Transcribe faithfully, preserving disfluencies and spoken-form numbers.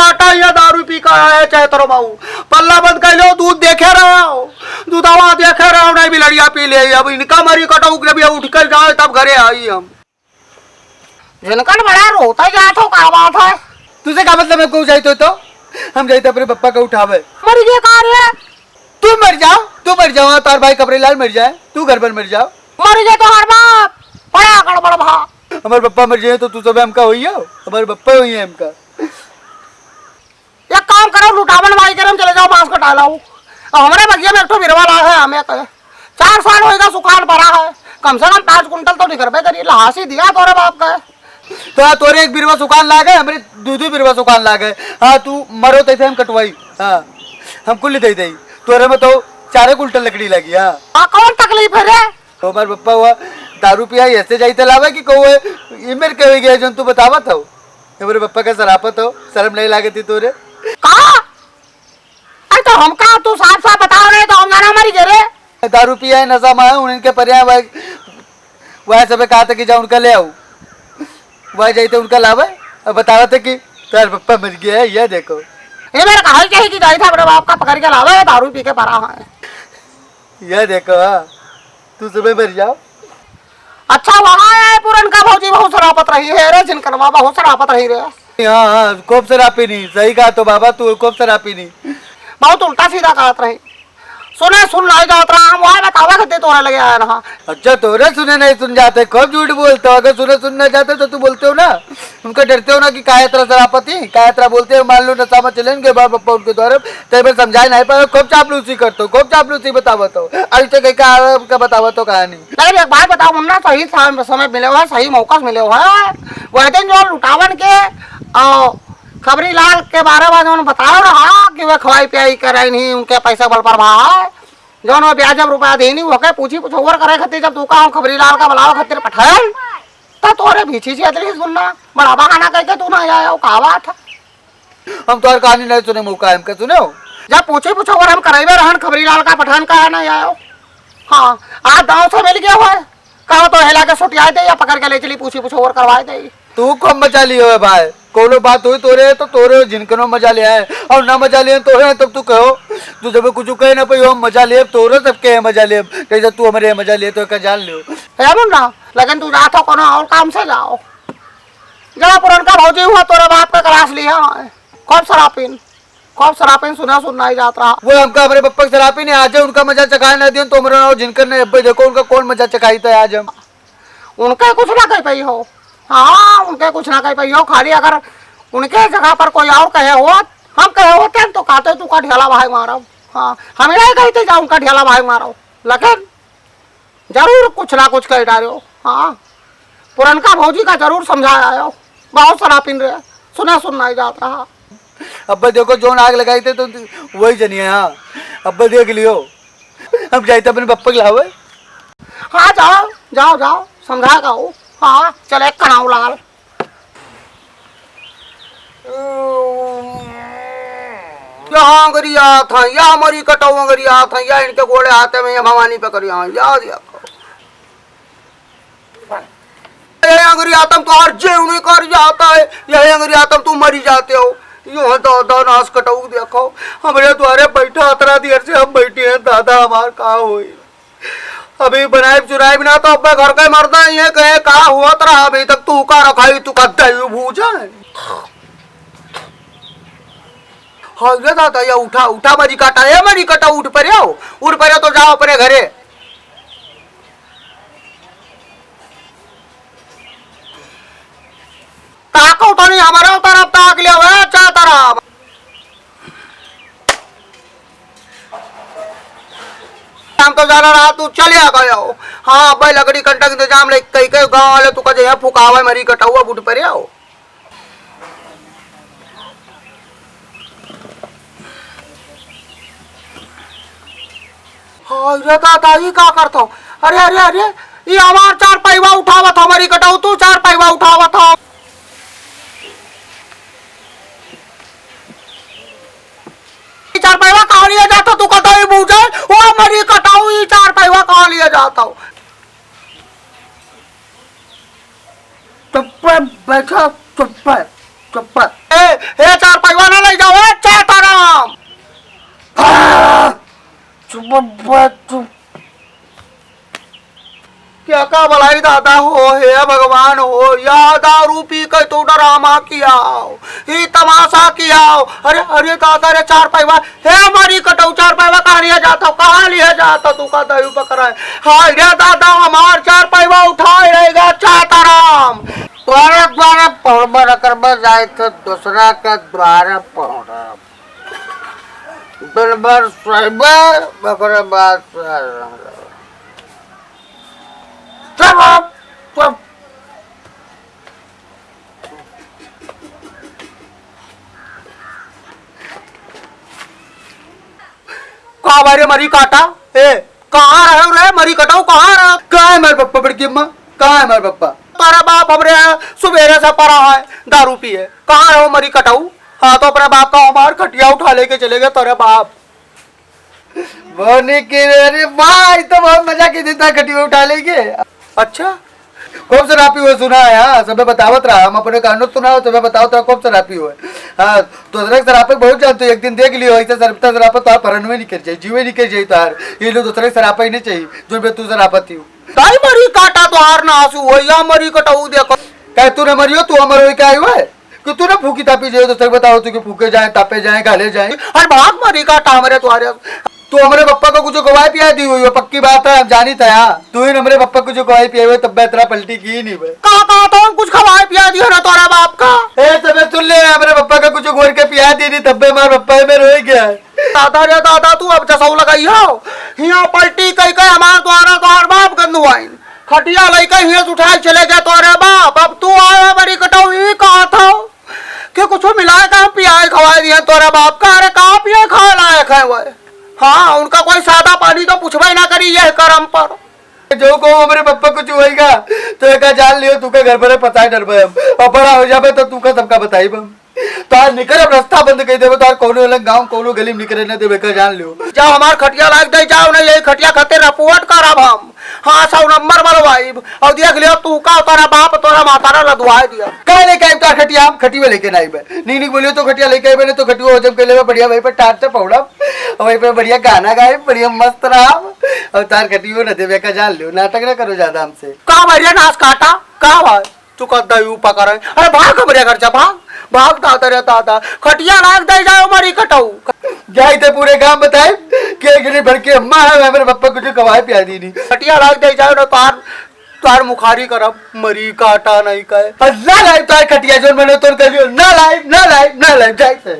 काटा, ये दारू पी के आए चैतरो बाबू। पल्ला बंद कर लो, दूध देखे रहो, दूधवा देखे रहो, नहीं बिलड़िया पी ले। अब इनका मरी कटऊ के भैया उठ कर जाए तब घरे आई हम। जिनकन बड़ा रोता जात हो, का बात है? तुझे का मतलब है, को जाइत हो तो? हम जाइत अपने पप्पा का उठावे। मर गए का रे? तू मर जाओ, तू मर जाओ, हाँ, तार भाई खबरी लाल मर जाए, तू घर पर मर जाओ। मर गए तो हर बाप, बड़ा गड़बड़ भा। हमारे पप्पा मर जाए तो तू सब हमका होई हो, हमारे पप्पा होई है हमका। एक काम करो, लुटावन बाई करे, हम चले जाओ, बांस कटा लाओ। अब हमारे बगिया में एक ठो बिरवा ला है, हमें कहे, चार साल होएगा सुखान पड़ा है, कम से कम पाँच कुंटल तो निकरबे करी, लहासी दिया तोरे बाप का। तो हाँ, तोरे एक बिरवा सुखान लागे, हमरे दू दू बिरवा सुखान लागे। हाँ, तू मरो तैसे हम कटवाई। हाँ, हम कुल दे दे, तोरे में तो चारे कुंटल लकड़ी लगी। हाँ। आ, कौन तकलीफ है रे? तो हमारे पप्पा हुआ दारू पिया, ऐसे जाई तलावे कि कहू है, ई मेरे कहे गया जौन तू बतावत हो। हमारे पप्पा का सरापत हो, शर्म नहीं लागे थी तोरे? का? अरे तो हमका तू साफ साफ बताओ नहीं तो हम जाना मरी गए रे। दारू पिया है, नशा में है, उनके पर्याय वह, वह सबे कहा था कि जा उनका ले आओ। वह जाते उनका लावे, अब बतावत है कि तार पप्पा मर गया है, यह देखो। ये मेरे कहा ही चाहिए कि जाई था अपने बाप का पकड़ के लावे, दारू पी के परा है। यह देखो, हाँ, तू सुबह मर जाओ। अच्छा, वहाँ है पुरनका भौजी बहुत सरापत रही है रे, जिनकनवा बहुत सरापत रही रे। हाँ, हाँ, खूब सरापी नहीं, सही कहा तो बाबा, तू खूब सरापी नहीं। बहुत उल्टा सीधा कहत रही। सुने सुन नहीं जात रहा, हम वहाँ बतावा खातिर तोरे लगे आया ना। अच्छा, तोरे सुने नहीं सुन जाते, खूब झूठ बोलते हो। अगर सुने सुन ना जाते तो तू बोलते हो ना, उनका डरते हो ना कि काहे तरह सरापति, काहे तरह बोलते हो। मान लो नशा में चलेंगे बाप पप्पा उनके द्वारा, तो फिर समझाए नहीं पावे, खूब चापलूसी करते हो, खूब चापलूसी बतावत हो। अभी तो कहीं का, का बतावत हो कहानी। नहीं, एक बात बताओ मुन्ना, सही समय, समय मिले हुआ, सही मौका मिले हुआ है। वह दिन जो लुटावन के, आ, खबरी लाल के बारे में जौन बताओ रहा कि वह खवाई पियाई करे नहीं, उनके पैसा बल पर भा है, जौन वह ब्याज जब रुपया देनी, वह के पूछी पुछौर करे खातिर, जब तू का हम खबरी लाल का बुलावे खातिर पठाएन, तो तोरे भीछी से अतरी सुनना, बड़ा बहाना करके तू ना आया, का बात है? हम तोहर कहानी नहीं सुने, मौका हमके सुने हो। जब पूछे पूछो अगर हम करइबे रहन खबरी लाल का पठान का है ना आयो। हाँ, आज गाँव से मिल गया हुआ है, कहो तो हिला के सुटिया दे या पकड़ के ले चली पूछी पूछो और करवा दे। तू कम मचा लियो है भाई, कोनो बात हुई तोरे तो तोरे जिनकनो मजा ले आए और ना मजा ले तोरे, तब तू कहो। तू जब कुछ कहे ना पाई, हम मजा ले तोरे, सबके है मजा ले, जैसे तू हमारे मजा ले तो का जान लियो। है मुन्ना, लेकिन तू जात हो कोनो और काम से जाओ। जरा पुरनका भौजी हुआ तोरे बाप का क्लास लिया है। खूब शराबीन, खूब शराबीन सुना सुनना ही जात रहा। वो हमका हमारे पप्पा के शराबीन है, आज उनका मजा चखाए ना दियो तो हमारा और जिनकर ने अब्बे देखो उनका कौन मजा चखाई था आज हम। उनके कुछ ना कह पाई हो। हाँ, उनके कुछ ना कह पाई हो, खाली अगर उनके जगह पर कोई और कहे होत, हम कहे होते हैं तो कहते तू का ढेला भाई मारो। हाँ, हम यही कहते जाओ उनका ढेला भाई मारो, लेकिन जरूर कुछ ना कुछ कह डालो। हाँ, पुरनका भौजी का जरूर समझाया आयो, बहुत शराबीन रहे, सुना सुनना ही जात रहा। अब्बे देखो, जोन आग लगाई थे तो वही जनिए। हाँ, अब्बे देख लियो, हम जाए थे अपने पप्पा के लावे। हाँ, जाओ, जाओ, जाओ, समझा गाओ। हाँ, चले कनाऊ लाल। यहाँ अंगरिया था, या मरी कटाऊ अंगरिया था, या इनके गोड़े हाथे में, या भवानी पकड़ यहाँ, या दिया। ये अंगरिया तम तो हर जे उन्हें कर जाता है, यही अंगरिया तम तू मरी जाते हो। यो है दादा नाश कटाऊ देखो, हमारे द्वारे बैठा अतरा देर से हम बैठे हैं, दादा हमार का होई। अभी बनाइब चुराइब ना तो अब्बे घर का ही मरदा ही है, कहे का हुआ तरा अभी तक तू का रखाई, तू का दही भूजा है। हाँ रे दादा, या उठा, उठा मरी काटा, ए मरी काटा, उठ परे हो, उठ परे तो जाओ अपने घरे। ताको तो नहीं, हमारे तरफ ताक लिया हुआ है, अच्छा तरफ। हम तो जाना रहा, तू चलिया गया हो। हाँ, भाई, लकड़ी कंटा के इंतजाम ले, कई, कई गाँव वाले तू का जइया फुकावा, मरी कटाऊ, अब उठ परे हो। हाँ, रे दादा, ई का करत हो? अरे, अरे, अरे, ई हमार चार पैवा उठावत हो, मरी कटाऊ, तू चार पैवा उठावत हो। ई चार पैवा कहाँ लिया जाता, तू कतई बूझे? ओ मरी कटाऊ, ई चार पैवा कहाँ लिया जाता हो? चुप्पे बैठो, चुप्पे, चुप्पे। ए, हे चार पैवा ना लइ जाओ, हे चाताराम। चुप बा, चुप। क्या का भलाई दादा हो, हे भगवान हो, या दारू पी के तू डरामा किया हो, ही तमाशा किया हो। अरे, अरे दादा रे, चार पैवा, हे मरी कटऊ, चार पैवा कहाँ लिहे जात हो, कहाँ लिहे जात हो, तू का दही पकड़ा है। हाय रे दादा, हमार चार पैवा उठाए रहेगा चाताराम। बारह बारह पौड़बा रकरबा जाए तो दूसरा का द्वारा पौड़ा। दिन भर सोइबे, ओकरे बाद से चुप, चुप। का भाई रे मरी काटा? ए, कहाँ रहे रे मरी कटाऊ, कहाँ रहे? कहाँ है हमारे पप्पा बड़की अम्मा? कहाँ है हमारे पप्पा? तोरा बाप हमरे यहाँ सुबेरे से पड़ा है, दारू पिए। कहाँ रहो मरी कटाऊ? हाँ, तो अपने बाप का हमार खटिया उठा लेके चले गए तोरे बाप। बोनी की रे, अरे भाई, तो बहुत मजा की दिन था खटिया उठा लेके। अच्छा, खूब शराबी हुए सुना है, हाँ, सबे बतावत रहा, हम अपने कानों सुना हो, सबे बतावत रहा, खूब शराबी हुए। हाँ, दूसरे के शराब पे बहुत जानते हो, एक दिन देख लियो, ऐसे शराब, शराब तो आप हरण में निकल जाए, जीवे निकल जाए तार। ये लो दूसरे के शराब ही नहीं चाहिए, जो बे तू शराब पी हो। दाई मरी काटा तो हार ना आंसू हो, या मरी कटाऊ देखो। कहे तू न मरियो, तू अमर होई के आई हुए? कि तू ना फूकी तापी जाए, दूसरे के बताओ तू कि फूके जाए, तापे जाए, घाले जाए। अरे भाग मरी काटा हमरे तुम्हारे। तू हमरे पप्पा को कुछ गवाही पिया दी हुई हो, पक्की बात है, हम जानी था यहाँ। तू ही हमरे पप्पा को जो गवाही पिया हुए, तब मैं इतना पलटी की ही नहीं बे। का, का तो हम कुछ खवाए पिया दिया ना तोरा बाप का। ए, तबे सुन ले, हमरे पप्पा का कुछ घोर के पिया दी नहीं, तब बे हमारे पप्पा में रोई गया है। दादा रे दादा, तू अब जसऊ लगाई हो। हियाँ पलटी कई के हमार द्वारा तोहर बाप गंदुआइन। खटिया लइके हियाँ से उठाए चले गया तोरे बाप। अब तू आया बड़ी कटौही कहा था कि कुछ मिलाए के हम पियाए खवाए दिए तोरे बाप का। अरे का पिए खाए लायक है वह? हाँ, उनका कोई सादा पानी तो पूछबे ना करी यह करम पर। जो को हमरे पप्पा कुछ होइगा, तो एका जान लियो, तू का घर पर पताए डरबे हम। और बड़ा हो जाबे तो तू का सबका बताइब हम। तार निकल, अब रास्ता बंद कर देबे, तार कौनो अलग गाँव, कौनो गली में निकले ना देबे, का जान लियो। जा हमार खटिया लाग दे, जाओ ना, यही खटिया खातिर रपुअट करब हम। हाँ, सौ नंबर मलवाइब। और देख लियो, तू का, तोरा बाप, तोरा मातारा लदवाए दिया। काहे लेके आइब तार खटिया? हम खटिया लेके ना आइबे। निक निक बोलियो तो खटिया लेके आइबे, नहीं तो खटिया हो जब के लेबे, बढ़िया वहीं पे टाट से पौड़ब। और वहीं पे बढ़िया गाना गाइब, बढ़िया मस्त रहब। और तार खटिया ना देबे, का जान लियो, नाटक ना करो ज्यादा हमसे। का बढ़िया नाश काटा, का भाई? तू का दही पकड़े। अरे भाग हमरे घर से, भाग, भाग दादा रे दादा, खटिया लाग दे जाओ मरी कटऊ। जाई ते पूरे गांव बताई कि एक जनी बड़की अम्मा है, हमरे पप्पा कुछ खवाए पिया दी नहीं। खटिया लाग दे जाओ ना, तार, तार मुखारी करब, मरी काटा नहीं कहे। अरे ना लाई तार खटिया, जोन मैंने तोर कहियो, ना लाई, ना लाई, ना लाई, जाई ते।